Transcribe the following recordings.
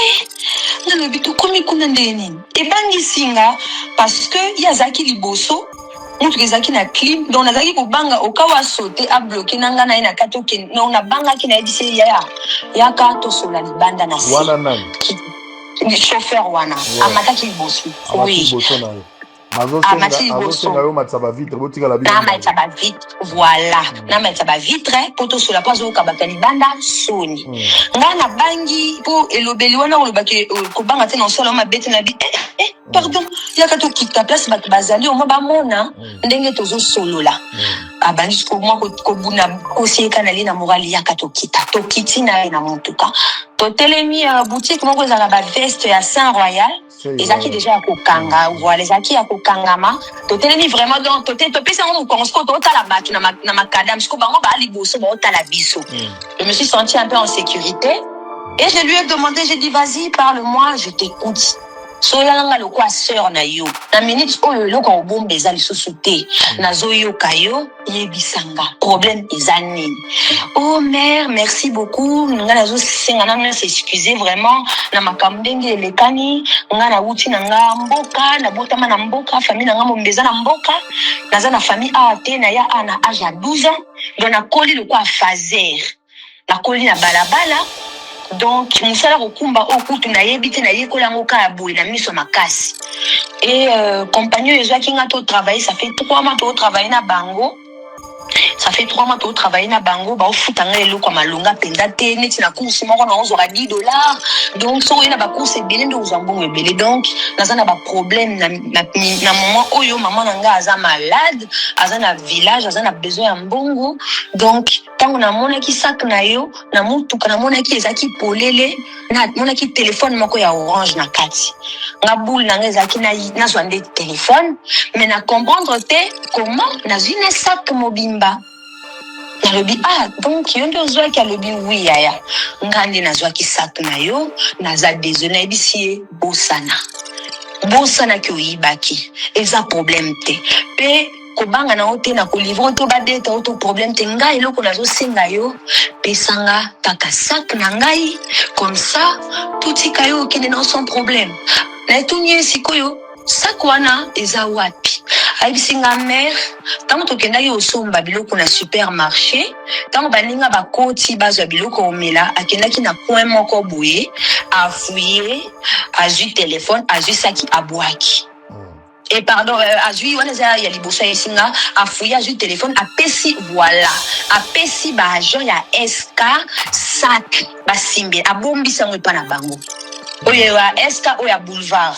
Eh, nalobi tokomi kuna ndenge nini? Ebangisi nga parce que ye azalaki liboso, motuka ezalaki na clim, donc nazalaki kobanga okawa asote abloke na nga na ye na kati okende. Donc nabangaki, nayebisi ye: "Yaya, yaka tosola libanda na se." Wana nani? Chauffeur wana. Amataki liboso. Amati Oui. liboso na yo. Amati liboso. Azosenga yo matisa bavitre, botikala bino. Namatisa bavitre, voilà, namatisa bavitre mpo tosola, mpo azoyoka bato ya libanda soni. Nga nabangi mpo elobeli wana olobaki kobanga te na osala yo mabe te. Na bi eh, eh, pardon, yaka tokita place bato bazali omwa bamona ndenge tozosolola. Abandi siko mwa kobuna kosieka na ye na morali. Yaka tokita. Tokiti na ye na motuka, totelemi boutique moko ezalaka baveste ya Saint Royal, ezalaki déjà ya kokanga. Voilà, ezalaki ya kokangama. Totelemi vraiment, donc topesi yango mokongo. Sikoyo totala bato na makadam, sikoyo bango baa liboso, baotala biso. Je me suis sentie un peu en sécurité et je lui ai demandé, j'ai dit: "Vas-y, parle-moi, je t'écoute." Soyalanga lokwa sœur na yo na minute oyo, eloko ya kobomba eza lisusu te. Nazoyoka yo, yebisanga problème eza nini. "Oh mère, merci beaucoup. Nga nazosenga nano s'excuser vraiment na makambo ndenge elekani. Nga nawuti na nga mboka, nabotama na mboka, famille na nga mobimba eza na mboka. Naza na famille awa te. Naya awa na age ya 12 ans, donc nakoli lokwa fazer, nakoli na balabala. Donc mosala kokumba oyo kutu nayebi te, nayekola yango kaka boye na miso makasi. E compagnie oyo ezwaki nga totravaille, ça fait 3 mois totravaille na bango, ça fait 3 mois totravaille na bango, baofuta ngai eloko ya malonga mpenza te. Neti na course moko naozwaka 10 dollars, donc soki oye na bacourse ebele nde ozwa mbongo ebele. Donc naza na baproblème na moment oyo. Mama na ngai aza malade, aza na village, aza na besoin ya mbongo. Donc ntango namonaki sac na yo na motuka, namonaki ezalaki polele, namonaki telefone moko ya orange na kati. Nga bule na ngai ezalaki nazwa nde telefone, mais na comprendre te comment nazwi na sac mobimba." Nalobi: "Ah, donc yo nde ozwaki?" Alobi: "Oui yaya, nga nde nazwaki sac na yo, naza désolé." Nayebisi ye: "Bosana, bosanaki oyibaki, eza problème te, mpe kobanga na yo te, na kolivre to babeta yo to problème te. Ngai eloko nazosenga yo, pesanga kaka sac na ngai, comme ça totika yo okende na sans problème." Natuni ye: "Sikoyo sac wana eza wapi?" Ayebisi nga: "Mère, ntango tokendaki kosomba biloko na supermarché, ntango baninga bakoti bazwa biloko omela, akendaki na coin moko boye, afouiller, azwi telefone, azwi saki, abwaki." Et pardon, azwi wana eza ya liboso. Ayesi nga afouiller, azwi telefone, apesi, voilà, apesi baagent ya SK sac, basimbi, abombisi yango epa na bango oyo ya SK oyo ya boulevard.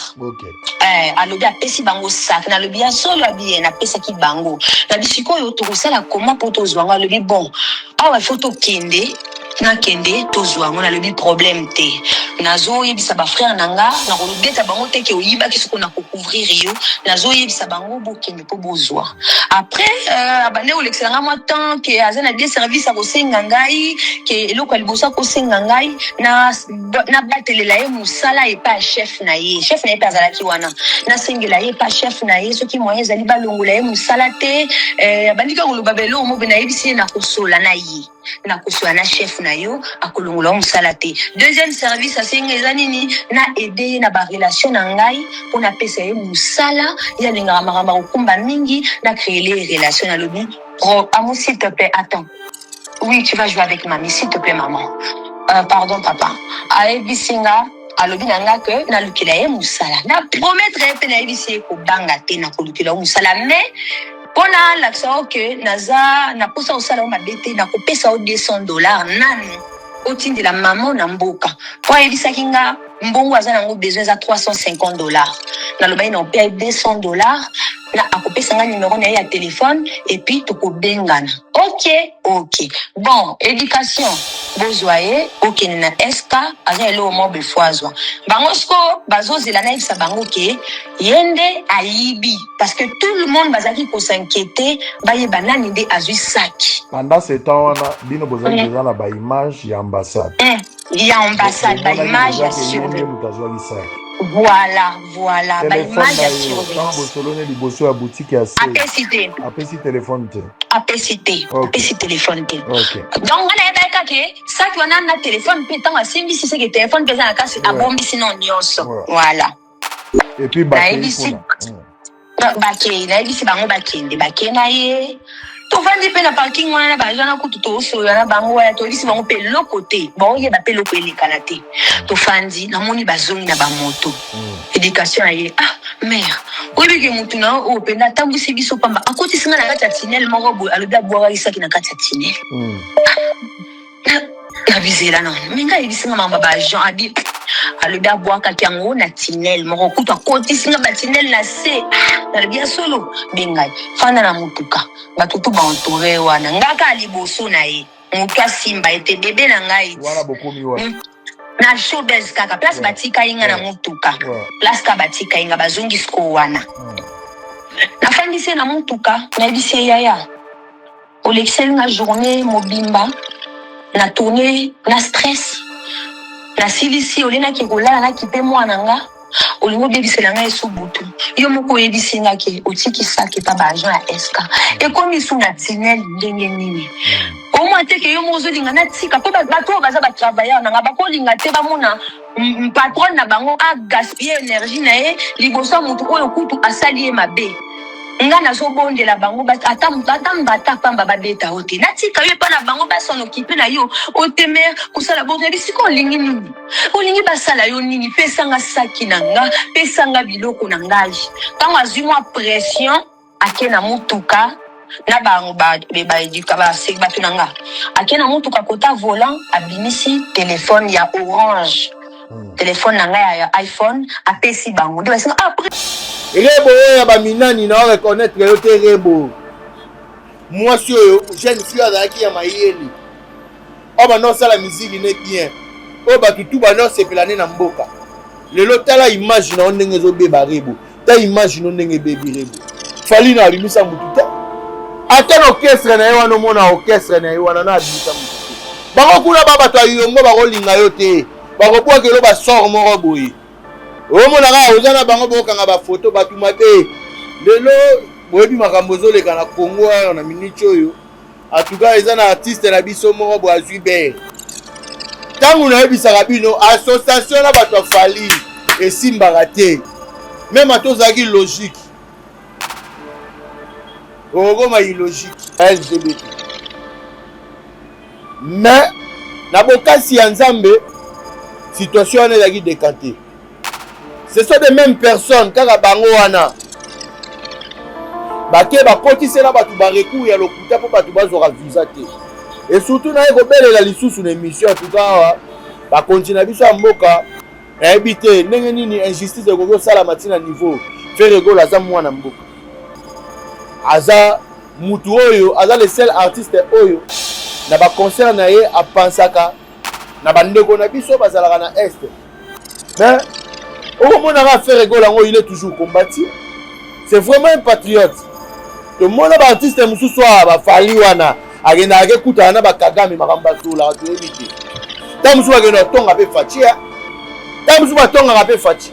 Alobi apesi bango sac. Nalobi: "Ya solo?" Abi ye napesaki bango. Nabi: "Sikoyo tokosala koma mpo tozwa yango?" Alobi: "Bon, awa ifo tokende, nakende tozwa yango." Nalobi: "Problème te, nazoyebisa bafrère na nga, nakolobeta bango te ke oyibaki. Soko nakocouvrir yo, nazoyebisa bango bokende mpo bozwa." Après abande kolekisela nga mwa temps ke aza na bien service akosenga ngai, ke eloko ya liboso akosenga ngai, nabatelela ye mosala epai ya chef na ye. Chef na ye mpe azalaki wana. Nasengela ye epai chef na ye, soki moyen ezali, balongola ye mosala te. Abandi kaka koloba beloko mo mpe nayebisi ye: "Nakosola na ye, nakosola na chef na yo, akolongola yo mosala te." Deuxième service asenga eza nini? Na aide ye na barelation na ngai mpo napesa ye mosala. Ye alingaka makambo ya kokumba mingi, na créer ye relation. Nalobi: "Amo, s'il te plaît, attends. Oui, tu vas jouer avec mamie, s'il te plaît, maman." Pardon papa. Ayebisi nga, alobi na nga ke nalukela ye mosala. Na promettre ye mpe, nayebisi ye kobanga te, nakolukela yo mosala, mais mpo na alakisa yo ke naza naposa kosala yo mabe te, nakopesa yo 200 dollars nanu otindela mama na mboka, mpo ayebisaki nga mbongo aza nango besoin eza 350 dollars. Nalobaki na opea ye 200 dollars, na akopesa nga numero na ye ya telefone et puis tokobengana. Ok, bon, éducation, bozwa ye, okende na SK, aza eloko moko befo azwa bango. Siko bazozela nayebisa bango ke ye nde ayibi, parce que tout le monde bazalaki kos'inquiéter, bayeba nani nde azwi saki. Pendant ce temps wana, bino bozali déjà na baimage ya ambassade? Ya ambassade, baimage ya Ye nde sur moto azwaki saki. Voilà, voilà, ba Telefone image na ya yo ntango surveillance. bosoloni liboso ya boutique ya se, Apesi te. Apesi telefone te? Apesi te. Ok. Apesi telefone te. Ok. Donc nga nayebaki kaka saki wana na telefone, mpe ntango asimbisi, seke telefone mpe eza na kasi. Abombisi no nyonso. Voilà. Et puis bakei Nayebisi kuna. Bakei, nayebisi bango bakende, bakei na ye. Tovandi mpe na parking wana na baza na kutu, tosolola na bango wana, toyebisi bango mpe eloko te, baoyeba mpe eloko elekana te. Tofandi, namoni bazongi na bamoto. Éducation ya ye: "Ah mare, oyebi ke motu na yo oyo mpenza atambwisi biso pamba, akotisi nga na kati ya tunnel moko boye, alobi abwakaki na kati ya tunnel." Nabizela nano me ngai ayebisi nga makambo ya baagent, abi alobi abwakaki yango na tunnel moko, kutu akotisi nga batunnel na se. Ah, nalobi ya solo, bengai fanda na motuka, bato tu baentoure wana, nga kaka liboso na ye, motu asimba ete bebe na ngai. Wana bokomi wapi? Na Showbuzz kaka, place batika ye nga na motuka. Place kaka batika ye nga, bazongi sikoyo wana. Nafandisi ye na motuka, nayebisi ye: "Yaya, olekiseli nga journée mobimba na tourne na stress, nasilisi olenaki kolala, naki mpe mwana nga, olingi obebisela ngai esu butu. Yo moko oyebisi nga ke otikisaki pa baagent ya SK, ekomi su na tunnel ndenge nini? Omwa te ke yo moko ozolinga natika mpo bato oyo baza batravailleur na nga bakolinga te bamona patron na bango agaspille énergie na ye liboso ya motu oyo kutu asali ye mabe. Nga nazobondela bango ata ata mbata pamba babeta yo te, natika yo epa na bango, bas'en occupe na yo. Otemer kosala bongo, bisika olingi nini, olingi basala yo nini? Pesanga saki na nga, pesanga biloko na ngai." Ntango azwi mwa pression, ake na motuka na bango baeduka bato na nga, ake na motuka kota volant, abimisi telefone ya Orange, telefone na ngai ya iPhone, apesi bango nde basinga après. Rebo oyo ya baminani na oreconnaître yo te. Rebo, mwasi oyo, jeune fille azalaki ya mayele, oyo banda osala miziki ne bien, oyo bato tu banda osepela ne na mboka. Lelo tala image na yo ndenge ezobeba. Rebo, ta image no ndenge ebebi. Rebo, Fally na abimisa mutu te, ata na orchestre na ye wana, omona orchestre na ye wana na abimisa mutu te. Bango kuna ba bato ya yongo bakolinga yo te, bakobwakelo basor moko boye, omona kaka oza na bango, bokanga bafoto, bato mabe. Lelo boyebi makambo ezoleka na Congo awa na miniti oyo. Atuka eza na artiste na biso moko boye azwi bere. Ntango nayebisaka bino, association na bato ya Fally esimbaka te. Même ata ozalaki logique, okokoma illogique. LGBT, mais na bokasi ya Nzambe, situation wana ezalaki décanté. Ce sont des mêmes personnes kaka bango wana bake bakotisela bato barecours ya lokuta mpo bato bazwaka visa te. Et surtout naye kobelela lisusu na émission. En tout cas awa bakonzi na biso ya mboka, nayebi te ndenge nini injustice ekoki kosalama ntina niveau. Ferre Gola aza mwana mboka, aza mutu oyo aza le seul artiste oyo na baconcert na ye apansaka na bandeko na biso bazalaka na Est. Mais okomonaka Ferre Gola yango, il est toujours combattu, c'est vraiment un patriote. Tomona baartiste mosusu awa, baFally wana akendaka kekutana na baKagame, makambo basolaka toyebi te. Ntango mosusu bakende kotonga mpe Fatshi, ntango mosusu batongaka mpe Fatshi,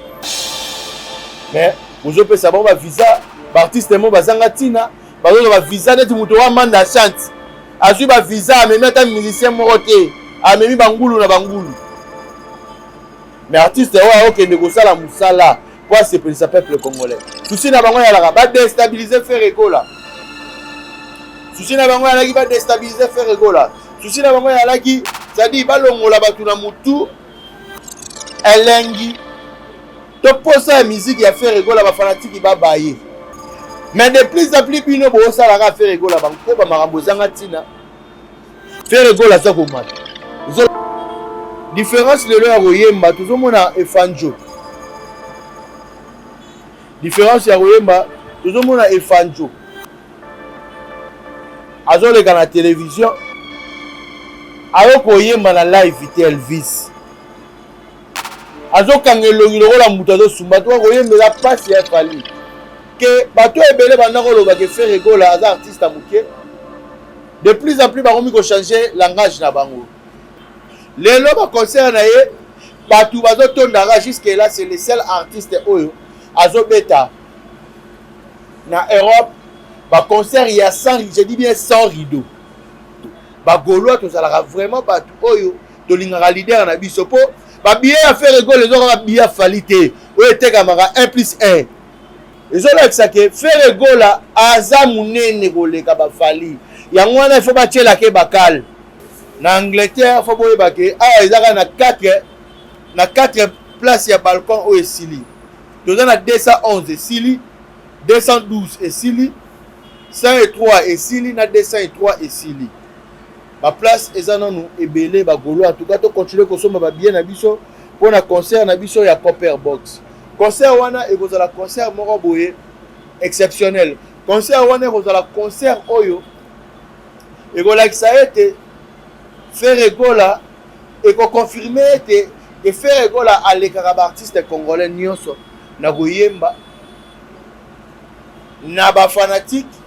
mais bozopesa bango bavisa. Baartiste mo bazanga ntina, bazozwa bavisa neti moto wa manda chante, azwi bavisa, amemi ata musicien moko te, amemi bangulu na bangulu. Mais artiste oyo aokende kosala mosala po asepelisa peuple congolais, souci na bango eyalaka badéstabiliser Ferre Gola. Souci na bango eyalaki badéstabiliser Ferre Gola. Souci na bango eyalaki, c'est-à-dire balongola bato na mutu elengi to posa ya miziki ya Ferre Gola, bafanatiki babaye. Mais de plus en plus bino bosalaka Ferre Gola banko bamakambo ezanga ntina. Ferre Gola aza komata. Différence lelo ya koyemba, tozomona Efanjo. Différence ya koyemba, tozomona Efanjo azoleka na télévision, ayokoyemba na live te. Elvis azokanga elongi lokola moto azosumba to koyembela mpasi ya Fally ke bato ebele banda koloba ke Ferre Gola aza artiste ya moke. De plus en plus bakomi kochange langage na bango. Lelo baconcert na ye, Bato bazotondaka jusque là, c'est le seul artiste oyo azobeta na Europe baconcert ya sans, je dis bien sans rideau. Bagaulois tozalaka vraiment bato oyo tolingaka leader na biso, mpo babillet ya Ferre Gola ezokaka billet ya Fally te oyo etekamaka 1 plus 1. Ezolakisa ke Ferre Gola aza monene koleka baFally. Yango wana ifo batielaka ye bakale na Angleterre. Fo boyeba ke awa eza kaka na 4, na 4 place ya balcon oyo esili. Toza na 211 esili, 212 esili, 103 esili na 203 esili. Baplace eza nanu ebele. Bagaulois, en tout cas tocontinue kosomba babillet na biso mpona concert na biso ya Copper Box. Concert wana ekozala concert moko boye exceptionnel. Concert wana ekozala concert oyo ekolakisa ete Ferre Gola, ekoconfirme ete ke Ferre Gola alekaka baartiste congolais nyonso na koyemba na bafanatike.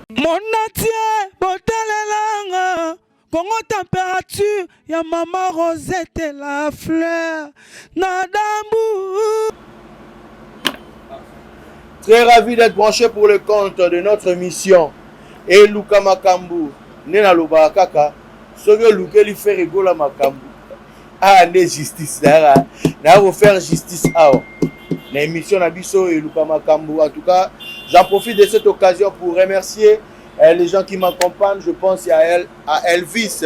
Monatie botalelanga Kongo température ya mama Rosette la fleur na dambu. Très ravi d'être branché pour le compte de notre mission Eluka Makambo. Nde nalobaka kaka, soki olukeli Ferre Gola makambo awa nde justice nayaka naya kofaire justice awa na émission na biso Eluka Makambo. En tout cas, j'en profite de cette occasion pour remercier les gens qui m'accompagnent. Je pense à Elvis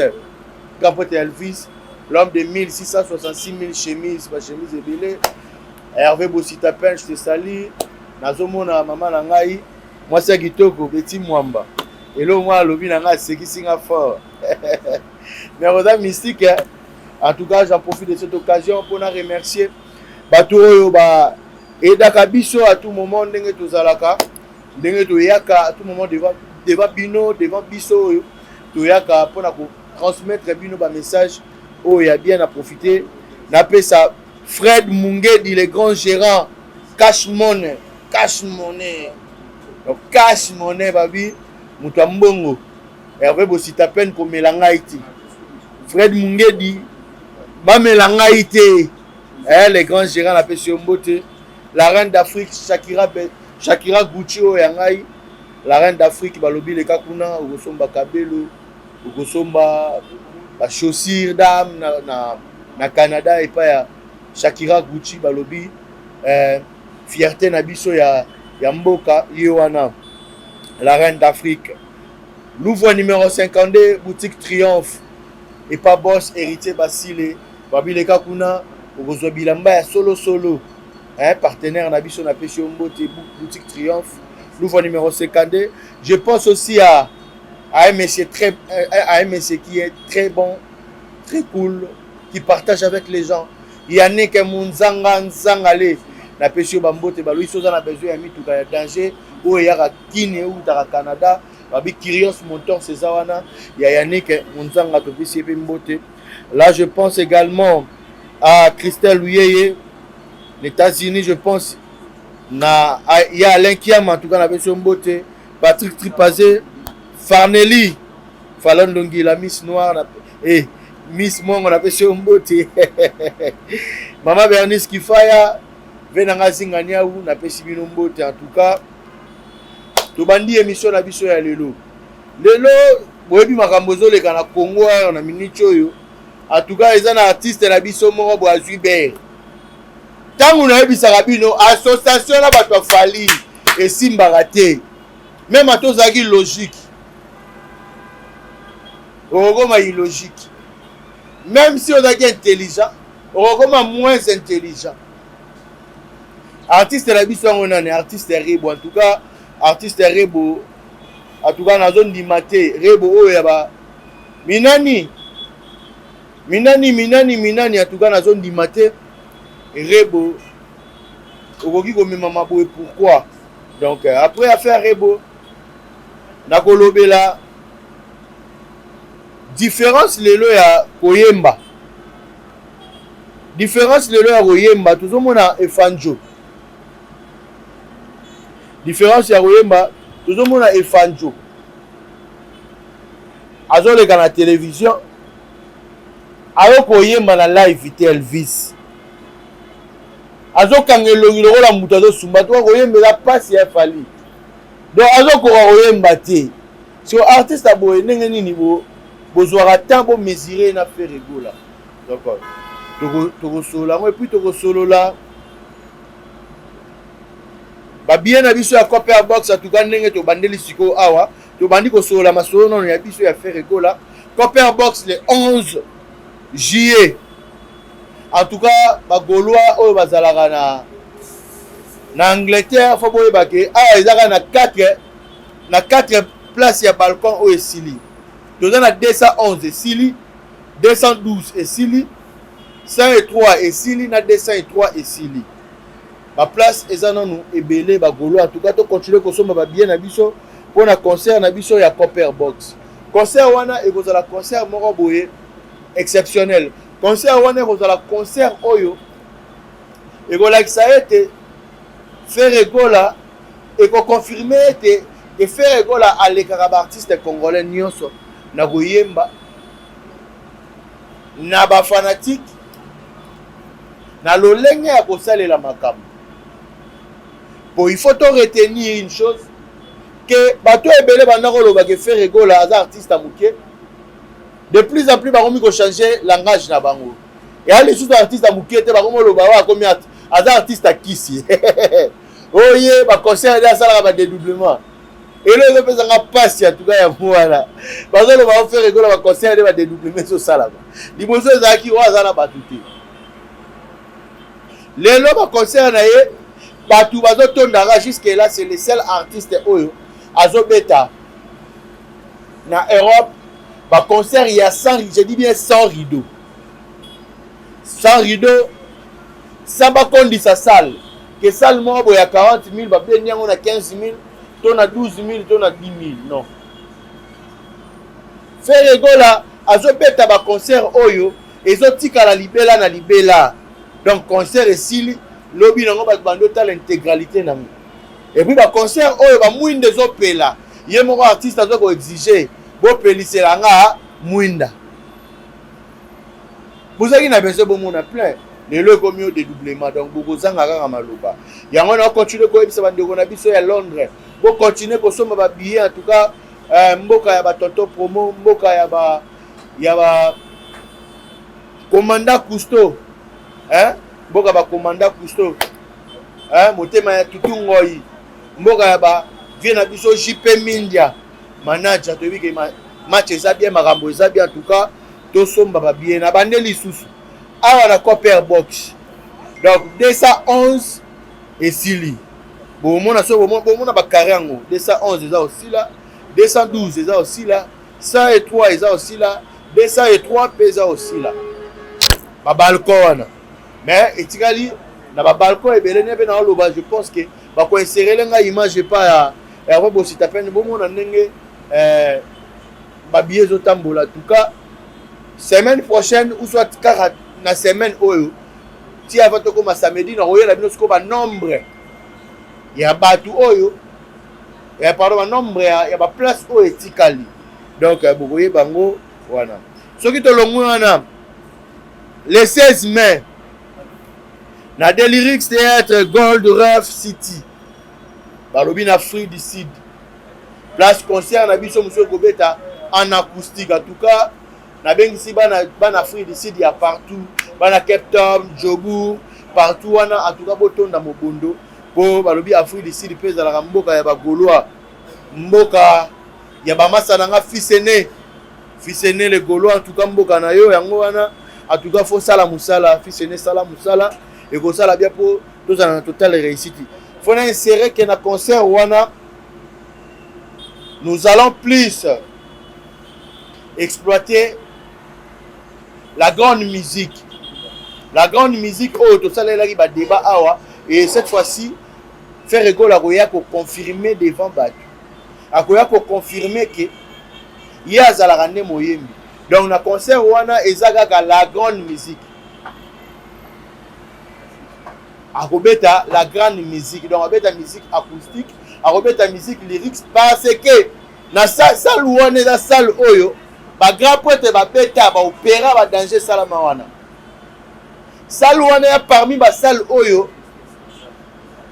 Capote, Elvis, l'homme de 1666 000 chemises, bachemise ebele. Hervé Bositapen, je te salue. Nazomona mama na ngai, mwasi ya kitoko, Beti Mwamba. Eloko mwana alobi na ngai asekisi nga fort, mais oza mystique, hein? En tout cas, j'en profite de cette occasion mpona remercier bato oyo baaidaka biso à tout moment, ndenge tozalaka, ndenge toyaka à tout moment devant bino, devant biso oyo toyaka mpona kotransmettre bino bamessage oyo ya bien. Na profite napesa Fred Mungedi, le grand gérant Cash Money, Cash Money. Donc Cash Money, babi moto ya mbongo. Hervé Bosita peine komela ngai te, Fred Mungedi bamela ngai te, eh, le grand gérant, napesi yo mbote. La reine d'Afrique Shakira, Shakira Gucci oyo ya ngai, la reine d'Afrique, balobi leka kuna okosomba kabelo, okosomba bachaussure dame na Canada epai ya Shakira Gucci. Balobi fierté na biso ya mboka ye wana, la reine d'Afrique. Louvre numéro 52, boutique Triomphe, epa boss Héritier Basile. Babileka kuna okozwa bilamba ya solosolo, hein, partenaire na biso, napesi yo mbote. Boutique Triomphe, Louvre numéro 52. Je pense aussi à un monsieur qui est très bon, très cool, qui partage avec les gens, Yannick Munzanga Nzangale, napesi yo bambote. Balobi so oza na besoin ya mituka ya danger oyo eyaka Kini, eutaka Canada, babi Curious Motors eza wana ya Yannick Munzanga, topesi ye mpe mbote. Là, je pense également à Christelle Luyeye, les États-Unis. Je pense na ya Alain Kiama, en tout cas napesi yo mbote. Patrick Tripazé, Farneli Falondongi, la Miss Noire na, eh, Miss Mongo, napesi yo mbote. Mama Bernice Kifaya ve na nga zinga niau, napesi bino mbote. En tout cas, tobandi émission na biso ya lelo. Lelo boyebi makambo ezoleka na Congo awa na miniti oyo. En tout cas, eza na artiste na biso moko boye azwi bere. Ntango nayebisaka bino association na bato ya Fally esimbaka te, même ata ozalaki logique, okokoma illogique. Même si ozalaki intelligent, okokoma moins intelligent. Artiste na biso yango nani? Artiste Rebo. En tout cas, artiste Rebo, en tout cas nazondima te. Rebo oyo ya ba minani minani minani minani, en tout cas nazondima te. Rebo okoki komemama boye pourquoi? Donc après affaire Rebo, nakolobela différence lelo ya koyemba. Différence lelo ya koyemba, tozomona Efanjo. Différence ya koyemba, tozomona Efanjo azoleka na télévision. Ayo koyemba na live te Elvis. Azokanga elongi lokola moto azosumba to koyemba eza pasi ya Fally. Donc azokoka koyemba te. So artiste aboye ndenge nini bo bozwaka temps bo mesurer na Ferre Gola. Donc tokosolola yango et puis tokosolola ba billets na biso ya Copper Box. En tout cas, ndenge tobandeli sikoyo awa, tobandi kosolola masolo nano ya biso ya Ferre Gola. Copper Box le 11 juillet. En tout cas, bagaulois oyo bazalaka na Angleterre, faut boyeba ke awa ezaka na 4 place ya balcon oyo esili. Toza na 211 esili, 212 esili, 103 esili na 203 esili. Baplace eza nanu ebele, bagaulois. En tout cas, tocontinue kosomba babillet na biso mpona concert na biso ya Copper Box. Concert wana ekozala concert moko boye exceptionnel. Concert wana ekozala concert oyo ekolakisa ete Ferre Gola, ekoconfirme ete ke Ferre Gola alekaka baartiste congolais nyonso na koyemba, na bafanatike, na lolenge ya kosalela makambo. Po il faut to retenir une chose, ke bato ebele banda koloba ke Ferre Gola aza artiste ya moke, de plus en plus bakomi kochanger langage na bango. Eya lisusu artiste ya moke te, bakomi oloba oyo akomi aza artiste akisi oye baconcert nde asalaka badedoublement. Elo ezopesanga mpasi atuka yango wana bazoloba o Ferre Gola baconcert nde badedoublement ezosalama. Liboso ezalaki oyo aza na bato te. Lelo baconcert na ye bato bazotondaka. Jusque là, c'est le seul artiste oyo azobeta na Europe baconcert ya sans, je dis bien sans rideau, sans rideau, sans bakondisa salle, ke salle moko boye ya 40 000 babendi yango na 15 000 to na 12 000 to na 10 000. Non, Ferre Gola azobeta baconcert oyo ezotikala libela na libela. Donc concert esili, lobi nango bato bandi otala intégralité nango. Et puis baconcert oyo bamwinda ezopela, ye moko artiste aza koexige: bopelisela nga mwinda. Bozalaki na besoin bomona plein, lelo ekomi yo dédoublement. Donc bokozanga kaka maloba yango. Na continue koyebisa bandeko na biso ya Londres, bocontinue kosomba babillet. En tout cas, mboka ya batonton promo, mboka ya ba commandant Cousteau, hein? Mboka bacommandant Cousteau, hein? Motema ya tutu ngoi, mboka ya ba vie na biso JP Mindia manager. Toyebi ke match eza bien, makambo eza bien. En tout cas, tosomba babillet na bande lisusu awa na Copper Box. Donc 211 esili, bomona so bomona bacarré yango. 211 eza osila, 212 eza osila, 103 eza osila, 203 mpe eza osila, babalcon wana. Mais etikali na babalcon ebele nde mpe naoloba. Je pense ke bakoinsérer ngai image epa ya Hervé Bosita pene, bomona ndenge babillet ezotambola. En tout cas, semaine prochaine ou soit kaka na semaine oyo ti avant tokóma samedi, nakoyela bino sikoyo banombre ya bato oyo ya, pardon, banombre ya baplace oyo etikali. Donc bokoyeba yango wana. Soki tolongwi wana, le 16 mai na Delirix Théâtre, Gold Reef City, balobi na Afrique du Sud, place concert na biso mosusu ekobeta en acoustique. En tout cas, nabengisi bana Afrique du Sud ya partout, bana Cape Town, Joburg, partout wana. En tout cas, botonda mobondo, mpo balobi Afrique du Sud mpe ezalaka mboka ya bagaulois, mboka ya bamasa na nga fils aîné, fils aîné le Gaulois. En tout cas, mboka na yo yango wana. En tout cas, faut sala mosala, fils aîné, sala mosala, ekosala bien mpo tozala na totale réussite. Faut na insérer ke na concert wana, nous allons plus exploiter la grande musique, la grande musique oyo tosalelaki badébat awa. Et cette fois-ci, Ferre Gola akoya koconfirme devant bato, akoya koconfirme ke ye azalaka nde moyembi. Donc na concert wana eza kaka la grande musique, akobeta la grande musique. Donc akobeta musique acoustique, akobeta musique lyrics, parce que na salle wana eza salle oyo Ba grand prêtre babeta ba opéra ba danger esalama wana. Salle wana ya parmi ba salle oyo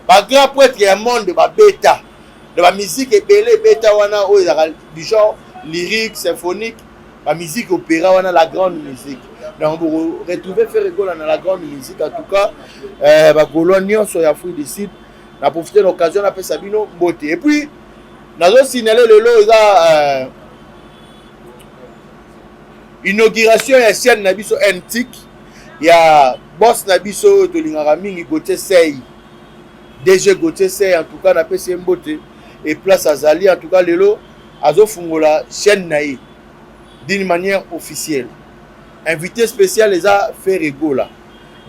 ba grand prêtre ya monde babeta. Na ba musique ebele ebeta wana oyo ezalaka du genre lyrique, symphonique, ba musique opéra wana la grande musique. Donc boko retrouver Ferre Gola na la grande musique en tout cas euh, ba Gaulois nyonso ya Afrique du Sud na profiter na occasion napesa bino mbote. Et puis nazo signaler lelo eza euh, inauguration ya chaîne na biso NTIC ya boss na biso oyo tolingaka mingi Gauthier Sey DG Gauthier Sey en tout cas napesi ye mbote et place azali en tout cas lelo azofungola chaîne na ye d'une manière officielle invité spécial eza Ferre Gola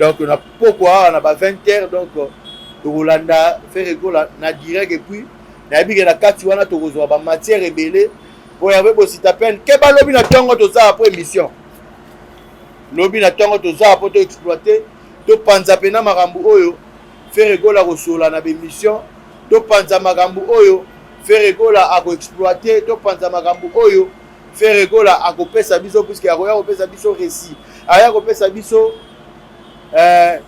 donc na pokwa awa na ba 20 heures donc tokolanda Ferre Gola na direct et puis nayebi ke na kati wana tokozwa ba matière ebele mpo Herve Bosita peine keba lobi na ntongo tozala mpo émission lobi na ntongo tozala mpo to exploite topanza mpena makambo oyo Ferre Gola akosola na bemission topanza makambo oyo Ferre Gola akoexploite topanza makambo oyo Ferre Gola akopesa biso puisque akoya kopesa biso récit aya kopesa biso euh,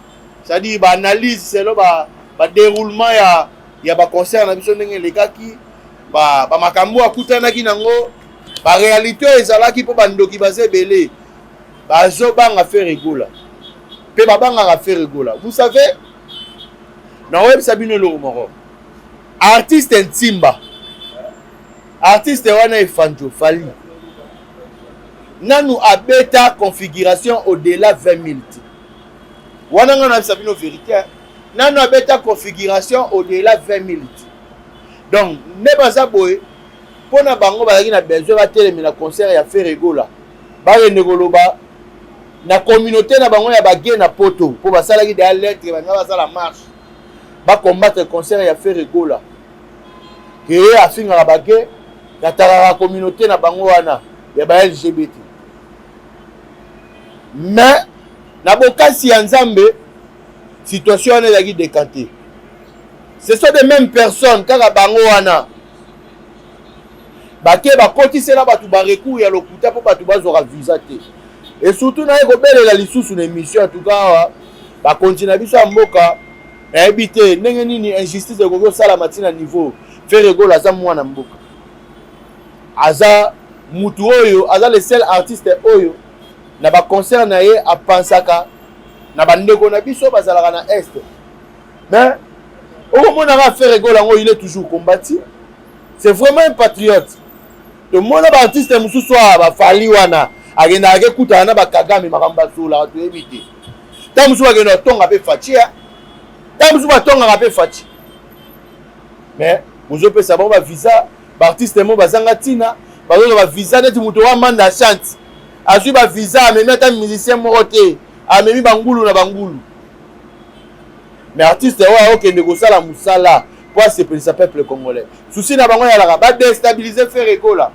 c'est-à-dire ba analyse selon ba, ba déroulement ya ya ba concert na biso ndenge elekaki ba, ba makambo akutanaki nango ba réalité oyo ezalaki mpo bandoki baza ebele bazobanga Ferre Gola mpe babangaka Ferre Gola. Vous savez, nakoyebisa bino eloko moko, artiste Ntimba, artiste wana Efanjo Fally nanu abeta configuration au-delà 20 000 te. Wana nga nayebisa bino vérité, nanu abeta configuration au-delà 20 000 te. Donc nde baza boye mpo na bango bazalaki na besoin batelemela concert ya Ferre Gola, bakende koloba na communauté na bango ya bagay na poto mpo basalaki deya lettre balinga basala marche bacombattre concert ya Ferre Gola ke ye afingaka bagay atakaka communauté na bango wana ya ba LGBT. Mais na bokasi ya Nzambe situation wana ezalaki décanté. Ce sont des mêmes personnes kaka bango wana bake bakotisela bato ba recours ya lokuta mpo bato bazwaka visa te. Et surtout naye kobelela lisusu na émission en tout cas awa bakonzi na biso ya mboka nayebi te ndenge nini injustice ekoki kosalama ntina niveau. Ferre Gola aza mwana mboka, aza mutu oyo aza le seul artiste oyo na ba concert na ye apansaka na bandeko na biso bazalaka na est. Mais okomonaka Ferre Gola yango il est toujours combattu, c'est vraiment un patriote. Tomona ba artiste mosusu awa bafali wana akendaka kekutana na bakagame makambo basolaka toyebi te. Ntango mosusu bakenda kotonga mpe Fatshi, ntango mosusu batongaka mpe Fatshi, mais bozopesa bango bavisa. Baartiste mo bazanga ntina bazozwa bavisa neti moto wa manda chante azwi bavisa amemi ata musicien moko te, amemi bangulu na bangulu. Mais artiste oyo akokende kosala mosala mpo asepelisa peuple congolais, susi na bango eyalaka badestabilize Ferre Gola,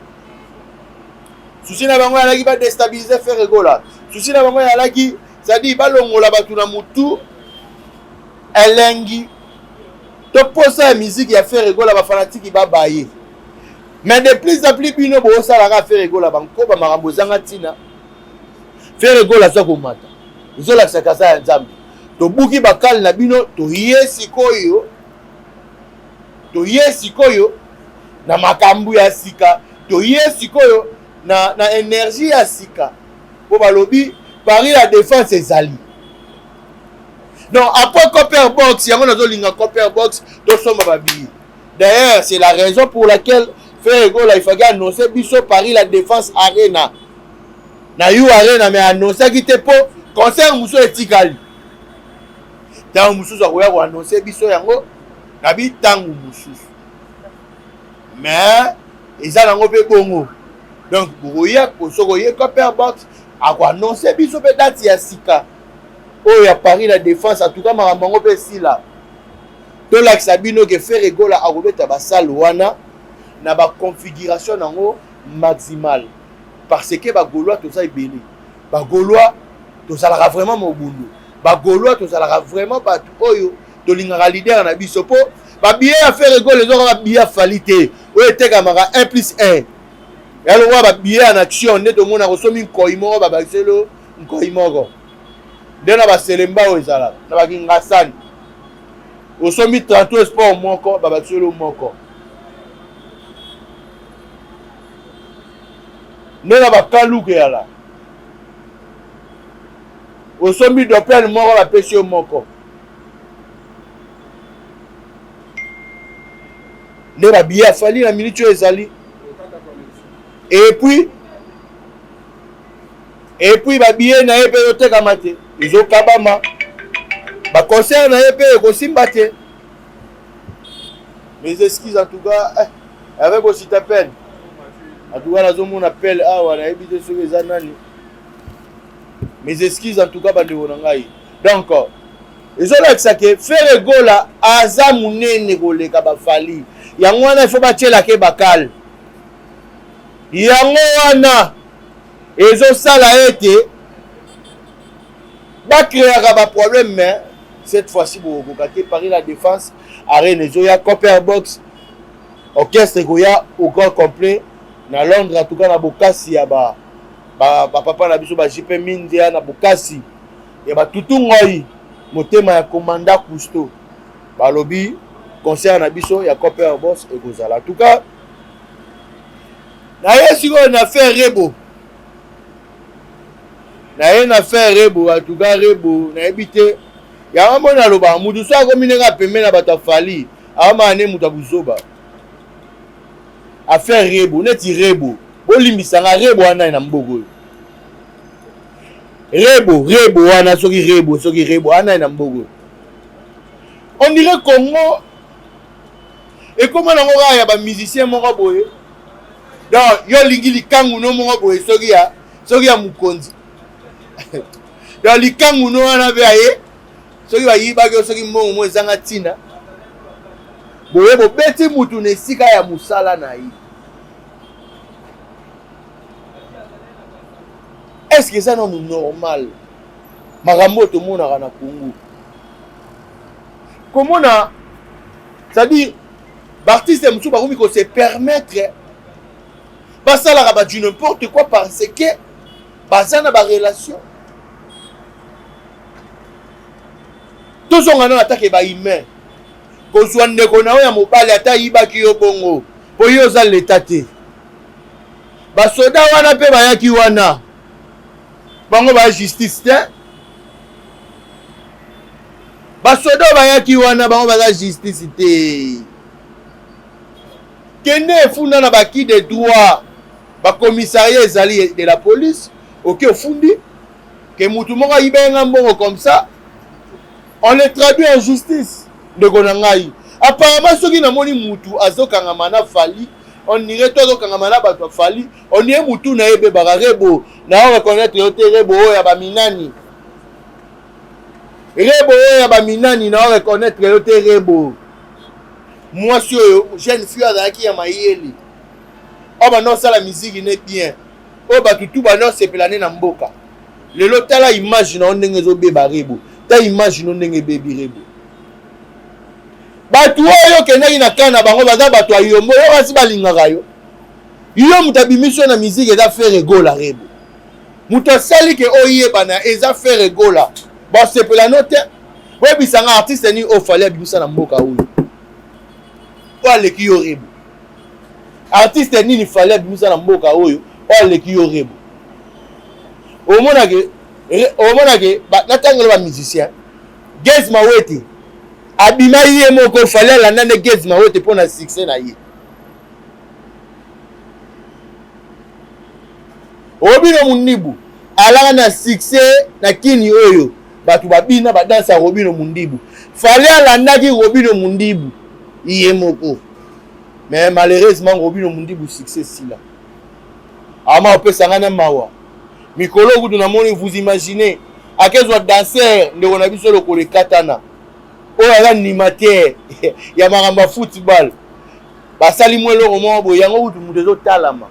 susi na bango eyalaki badestabilize Ferre Gola, susi na bango eyalaki c'est-à-dire balongola bato na mutu elengi to posa ya musique ya Ferre Gola, bafanatiki babaye. Mais de plus en plus bino bosalaka Ferre Gola bankoba makambo ezanga ntina. Ferre Gola aza komata, ezolakisaka aza ya Nzambe. Tobuki bakale na bino, toye sikoyo, toye sikoyo na makambo ya sika, toye sikoyo na, na énergie ya sika mpo balobi Paris la défense ezali. Donc après Copper Box, yango nazolinga Copper Box tosomba babillet. D'ailleurs c'est la raison pour laquelle Ferre Gola il fallait annoncer biso Paris la défense arena na U Arena, mais annoncaki te po concert mosusu etikali. Ntango mosusu akoya koannonce biso yango na bitango mosusu, mais eza nango mpe bongo. Donc bokoya soki oye Copper Box akoannonce biso mpe date ya sika oyo ya Paris la défense. En tout cas makambo yango mpe esila, tolakisa bino ke Ferre Gola akobeta basale wana na baconfiguration nango maximale, parce que bagaulois toza ebele, bagaulois tozalaka vraiment mobundu, bagaulois tozalaka vraiment bato oyo tolingaka leader na biso. Mpo babillet ya Ferre Gola ezokaka billet ya Fally te oyo etekamaka 1 plus 1. Ya lokola ba billets en action nde tomonaka osombi nkoi moko babakiseli yo nkoi moko. Nde na ba Selembao ezalaka, na ba Kingasani. Osombi 33 sport moko babakiseli yo moko. Nde na ba Kaluku eyalaka. Osombi dopel moko bapesi yo moko. Nde ba billets ya Fally na minute oyo ezali. Et puis et puis ba billets na ye mpe ezotekama te, ezokabama. Ba concert na ye mpe ekosimba te. Mes excuses en tout cas, eh, avec aussi ta peine. En tout cas, nazomona pele awa nayebi te soki eza nani. Mes excuses en tout cas bandeko na ngai. Donc ezolakisa ke Ferre Gola aza munene koleka ba Fally. Yango wana il faut batielaka ye bakale. Yango wana ezosala ete bacreaka ba problème, mais cette fois-ci bokokoka te. Paris la Défense Arena ezoya, Copper Box orchestre ekoya au grand complet na Londres. En tout cas na bokasi ya ba ba papa na biso ba JP Mindia, na bokasi ya batutu ngoi motema ya commandant Cousteau, balobi concert na biso ya Copper Box ekozala. En tout cas naye sikoyo na faire Rebo, naye na faire Rebo. En tout cas Rebo nayebi te, yango moni alobaka mutu so akomi ndenge apembe na bato ya Fally, aomaka nde moto ya buzoba. Affaire Rebo, neti Rebo, bolimbisanga, Rebo wana na mboka oyo, Rebo, Rebo wana, soki Rebo, soki Rebo wana na mboka oyo, on dirait Congo ekóma nango kaka ya bamusicien moko boye. Donc yo olingi likangu no moko boye, soki ya mokonzi, donc likangu no wana mpe aye, soki bayibaki yo, soki mbongo mo ezanga ntina boye, bobeti mutu na esika ya mosala na ye. Est ce que eza nanu normal makambo oyo tomonaka na Congo? Komona, c'est-à-dire baartiste mosusu bakomi kose permettre basalaka ba du n'importe quoi parce que baza na barelation. Tozonga nano atake bahumain, kozwa ndeko na yo ya mobali, ata ayibaki yo bongo, mpo yo oza leta te. Basoda wana mpe bayaki wana, bango baya justice te. Basoda bayaki wana, bango baza justice te. Kende efunda na baki de droit, bacommissariat ezali de la police. Oke ofundi ke mutu moko ayibaki nga mbongo, comme ça on le traduit en justice. Ndeko na ngai, apparemment soki namoni mutu azokangama na Fally, on dirait to azokangama na bato ya Fally, on dirait mutu na ye ebebaka. Rebo, na reconnaître yo te. Rebo oyo ya baminani, Rebo oyo ya baminani, na reconnaître yo te. Rebo, mwasi oyo, jeune fille azalaki ya mayele, oyo banda osala miziki ne bien, oyo bato tu banda osepela ne na mboka. Lelo tala image na yo ndenge ezobeba. Rebo, ta image no ndenge ebebi. Rebo, bato oyo okendaki na ka na bango baza bato ya yombo, yo kasi balingaka yo. Yo moto abimisi yo na miziki eza Ferre Gola. Rebo, moto asali ke oyebana eza Ferre Gola. Basepela no te. Oyebisanga artiste nini oyo Fally abimisa na mboka oyo oyo aleki yo, Rebo? Artiste nini Fally abimisa na mboka oyo oyo aleki yo, Rebo? Omonake natangela bamusicien, Gaz Mawete abima ye moko, Fally alanda nde Gaz Mawete mpo na succès na ye. Robinho Mundibu alaka na succès na kini oyo bato babina badanse ya Robinho Mundibu. Fally alandaki Robinho Mundibu ye moko, mais malheureusement Robinho Mundibu succès sila. Ama opesa ngai na mawa mikolo kutu namoni, vous imaginez, akezwa danser ndeko na biso lokolo ekatana, oyo aza animateur ya makambo ya football, basali mwa eloko moko boye, yango kutu moto ezotalama.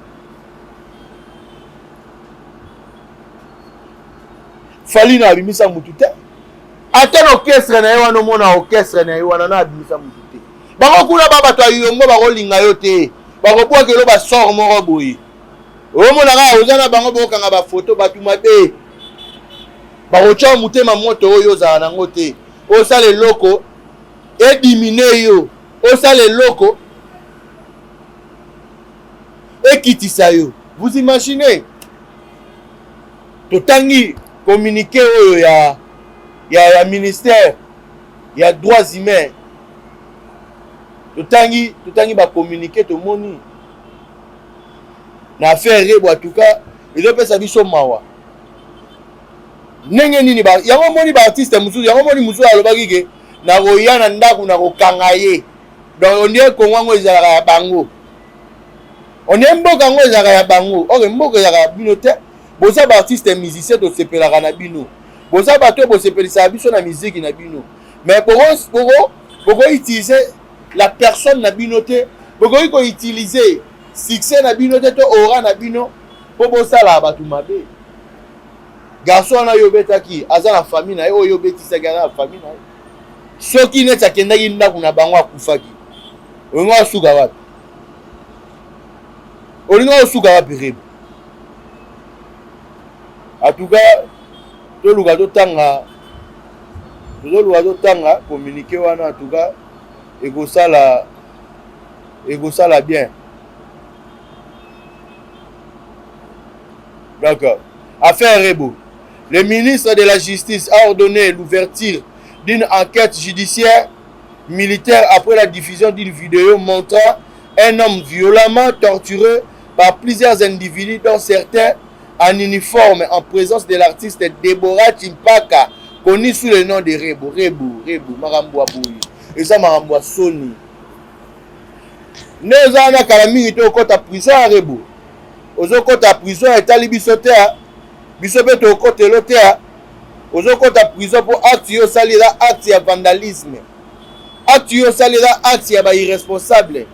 Fally na abimisa mutu te, ata na orchestre na ye wana. Omona orchestre na ye wana na abimisa mutu te. Bango kuna ba bato ya yombo bakolinga yo te, bakobwakelo basor moko boye. Omona kaka oza na bango bokanga bafoto, bato mabe bakotya motema moto oyo ozala nango te. Osala eloko edimine yo, osala eloko ekitisa yo. Vous imaginez, totangi communiqué oyo ya ministère ya droits humains, totangi bacommuniqué, tomoni na affaire Rebo. En tout cas ezopesa biso mawa ndenge nini yango moni baartiste mosusu, yango moni mosusu alobaki ke nakoya na ndako nakokanga ye. Donc on dirait Kongo yango ezalaka ya bango, on dirait mboka yango ezalaka ya bango. Ok, mboka ezalaka ya bino te. Boza baartiste musicien, tosepelaka na bino, boza bato oyo bosepelisaka biso na miziki na bino, mais bokoutiliser la personne na bino te, bokoki koutiliser succès na bino te to aura na bino mpo bosala bato mabe. Garçon wana oyo obetaki aza na famille na ye, oyo obetisaki aza na famille na ye. Soki neti akendaki ndako na bango akufaki, olingi osuka wapi? Olingi osuka wapi, Rebo? En tout cas toluka totanga, tozoluka totanga communiqué wana. En tout cas ekosala bien. Donc affaire Rebo, le ministre de la Justice a ordonné l'ouverture d'une enquête judiciaire militaire après la diffusion d'une vidéo montrant un homme violemment torturé par plusieurs individus, dont certains en uniforme, en présence de l'artiste Deborah Chimpaka, connu sous le nom de Rebo. Rebo, Rebo, makambo ya boye eza makambo ya soni. Nde eza wana kala mingi te okɔta prison ya Rebo, ozokɔta prison etali biso te, biso mpe tokɔtelo te. Ozokɔta prison mpo acte yo osali eza acte ya vandalisme, acte yo osali eza acte ya bairresponsable,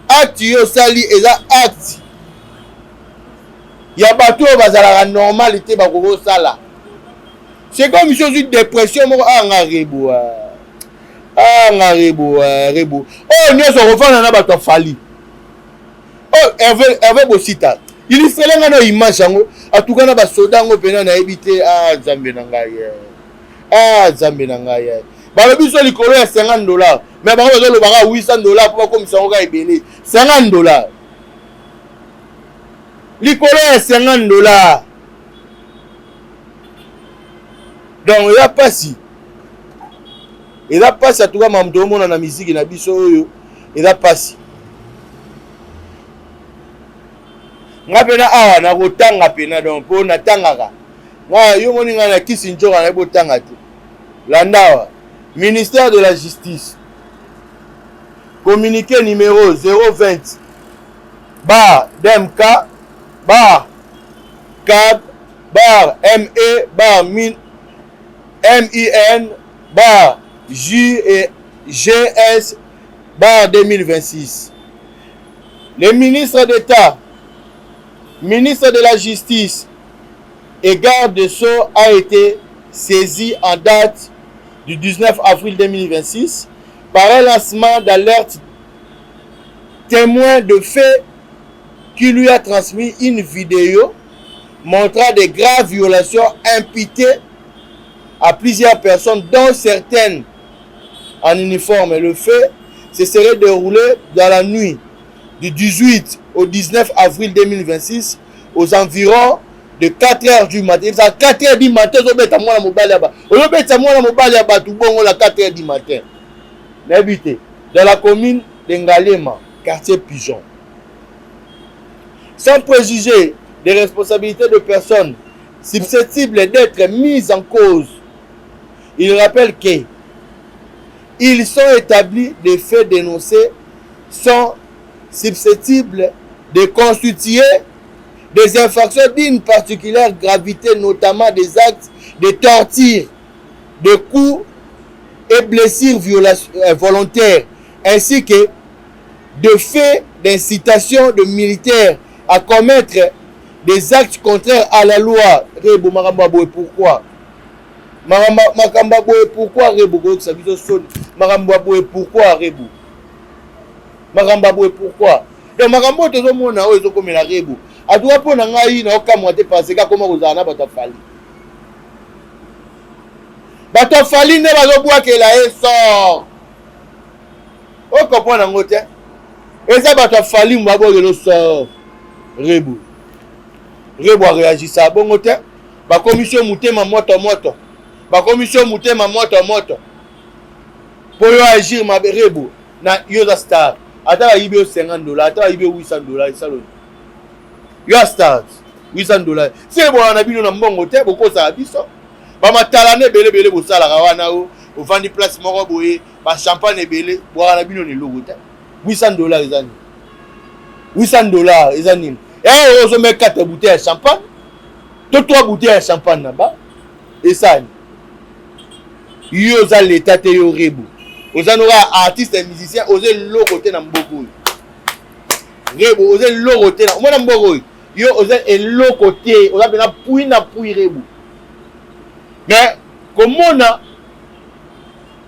acte yo osali eza acte ya bato oyo bazalaka normal te bakoki kosala. C'est comme si ozwi dépression moko. Ah nga Rebo, ah nga Rebo, Rebo oyo nyonso okofanda na bato ya Fally oyo. Hervé, Hervé Bosita, illustrele nga na image yango. Atuka na basoda yango mpena nayebi te. Ah Nzambe na ngai, ah Nzambe na ngai! Balobi so likolo ya 50 $, mais bango bazolobaka 800 $ mpo bakomisa yango kaka ebele. 50 $, likolo ya 50 $. Donc eza mpasi, eza mpasi. Atuka makambo toomona na miziki na biso oyo eza mpasi. Nga mpena awa nakotanga mpena, donc mpo natangaka nga, yo moni ngai na kisi nzoka nayebi otanga te. Landa awa: ministère de la Justice, communiqué numéro 020 barre DMK barre CAB barre ME barre MIN barre J et GS barre 2026. Le ministre d'État, ministre de la Justice et garde des Sceaux a été saisi en date du 19 avril 2026 par un lancement d'alerte témoin de fait qui lui a transmis une vidéo montrant des graves violations imputées à plusieurs personnes, dont certaines en uniforme. Le fait se serait déroulé dans la nuit du 18 au 19 avril 2026 aux environs de 4 heures du matin. Eza 4 heures du matin, ozobeta mwana mobali ya ba, ozobeta mwana mobali ya bato bongo na 4 heures du matin, nayebi te, dans la commune de Ngaliema, quartier Pigeon. Sans préjuger des responsabilités de personnes susceptibles d'être mises en cause, il rappelle que ils sont établis des faits dénoncés sont susceptibles de constituer des infractions d'une particulière gravité, notamment des actes de torture, de coups et blessures volontaires, ainsi que de faits d'incitation de militaires à commettre des actes contraires à la loi. Rebo, makambo ya boye pourquoi? Makambo ya boye pourquoi, Rebo? Koyokisa biso soni, makambo ya boye pourquoi, Rebo? Makambo ya boye pourquoi? Donc makambo oyo tozomona oyo ezokomela Rebo. Atuka mpo na ngai naokamwa te parce que akoma kozala na bato ya Fally. Bato ya Fally nde bazobwakela ye sort. Okomprendre yango te? Eza bato ya Fally mbo babwakela sort. Rebo. Rebo areagisa bongo te. Bakomisi yo motema moto moto. Bakomisi yo motema moto moto. Mpo yo agir mabe. Rebo na yo oza star. Ata bayibi yo 50 $, ata bayibi yo 800 $, esaloni. Yo star 800 $. Se bola na bino na mbongo te, bokosaka biso. Bamatalana ebele ebele bosalaka wana o ovandi place moko boye, ba champagne ebele, bwaka na bino na eloko te. 800 $ eza nini? 800 $ eza nini? Eh, ozomeka 4 bouteilles ya champagne to 3 bouteilles ya champagne na ba esani. Yo oza leta te, yo Rebo. Oza noka artiste et musicien, oza eloko te na mboka oyo. Rebo, oza eloko te na omona mboka oyo. Yo oza eloko te, oza pena pui na pui Rebo. Mais komona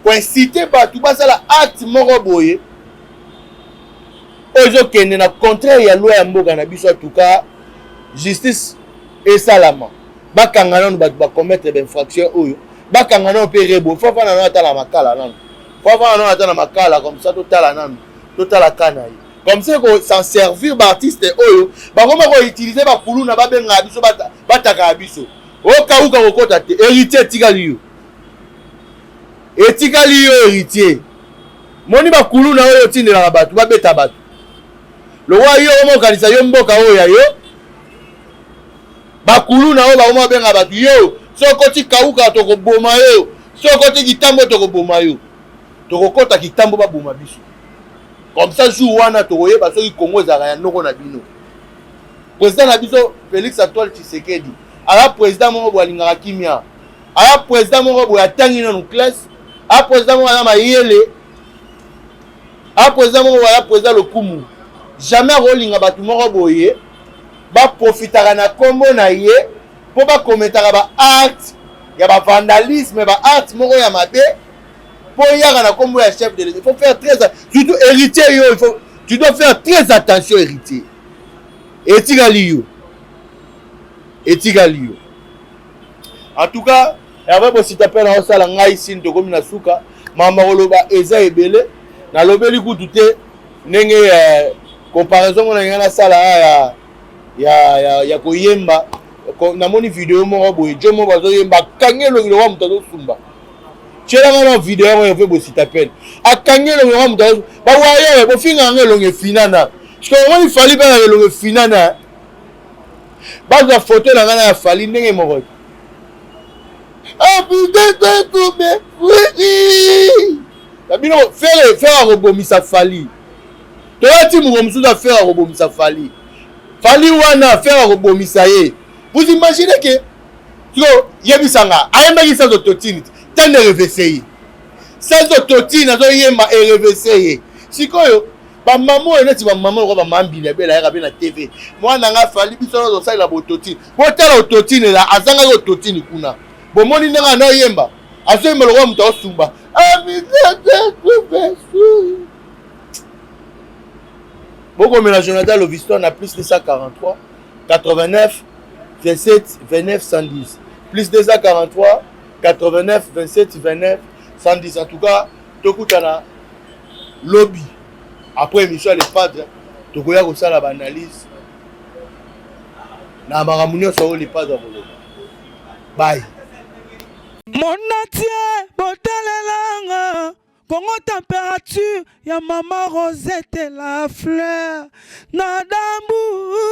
koincite bato basala acte moko boye oyo ezokende na contraire ya loi ya mboka na biso. En tout cas justice esalama, bakanga nanu bato bacommettre bainfraction oyo, bakanga nanu mpe Rebo. Faut afanda nanu ata na makala nanu, faut afanda nanu ata na makala comme ça totala nanu, totala ka na ye comme ça ko s'en servir. Baartiste oyo bakoma koutiliser bakuluna, babengaka biso, batakaka biso, okauka kokota te. Héritier, etikali yo, etikali yo Héritier. Moni bakuluna oyo otindelaka bato babeta bato lokwa yo okoma kokanisa yo mboka oyo ya yo. Bakuluna oyo bakoma babenga bato, yo so okoti kauka tokoboma yo, so okoti kitambo tokoboma yo. Tokokɔta kitambo, baboma biso comme ça. Jour wana tokoyeba soki Kongo ezalaka ya noko na bino. Président na biso Félix Antoine Tshisekedi aza président moko boye alingaka kimia, aza président moko boye atangi nanu classe, aza président moko aza mayele, aza président moko boye, aza président lokumu. Jamais akolinga bato moko boye baprofitaka na nkombo na ye mpo bakometaka baacte ya bavandalisme, baacte moko ya mabe mpo yaka na nkombo ya chef de l'État. Il faut faire très, surtout Héritier, yo il faut, tu dois faire très attention. Héritier, etikali yo, etikali yo. En tout cas Hervé Bosita mpe na osala ngai sini, tokomi na suka. Mama koloba eza ebele, nalobeli kutu te ndenge comparaison ngo na ngai nasala ya koyemba. Namoni video moko boye, jo moko bazoyemba, akangi elongi lokwa moto azosumba. Tielanga na video yango. Hervé Bosita pene akangi elongi lokwa moto azo bawaye bofingaka ngo elongi efinana. Parce omoni Fally mpe na elongi efinana, bazwa foto na ngai na ya Fally ndenge moko. Apudetekume na bino Ferre, Ferre akobomisa Fally. Toyati moko mosusu, aFerre akobomisa Fally. Fally wana, Ferre akobomisa ye. Vous imaginez que siko yebisanga ayembaki sans autotune te, nde revese ye sans autotune, azoyemba erevese ye. Sikoyo bamama oyo neti bamama lokola bamama Mbili Abela ayaka mpe na TV, mwana nga Fally, biso nyonso osalela bautotune. Botala autotune eza, azangaki autotune kuna. Bomoni ndenge anaoyemba, azoyemba lokola moto aosumba. Bokomela Jonathan Loviston na plus 243 89 27 29 110, plus 243 89 27 29 110. En tout cas tokutana lobi après émission ya Le Padre. Tokoya kosala baanalyse na makambo nyonso oyo Le Padre akoloba. Bye. Monatie botalelanga Kongo température ya mama Rosette la fleur na dambu.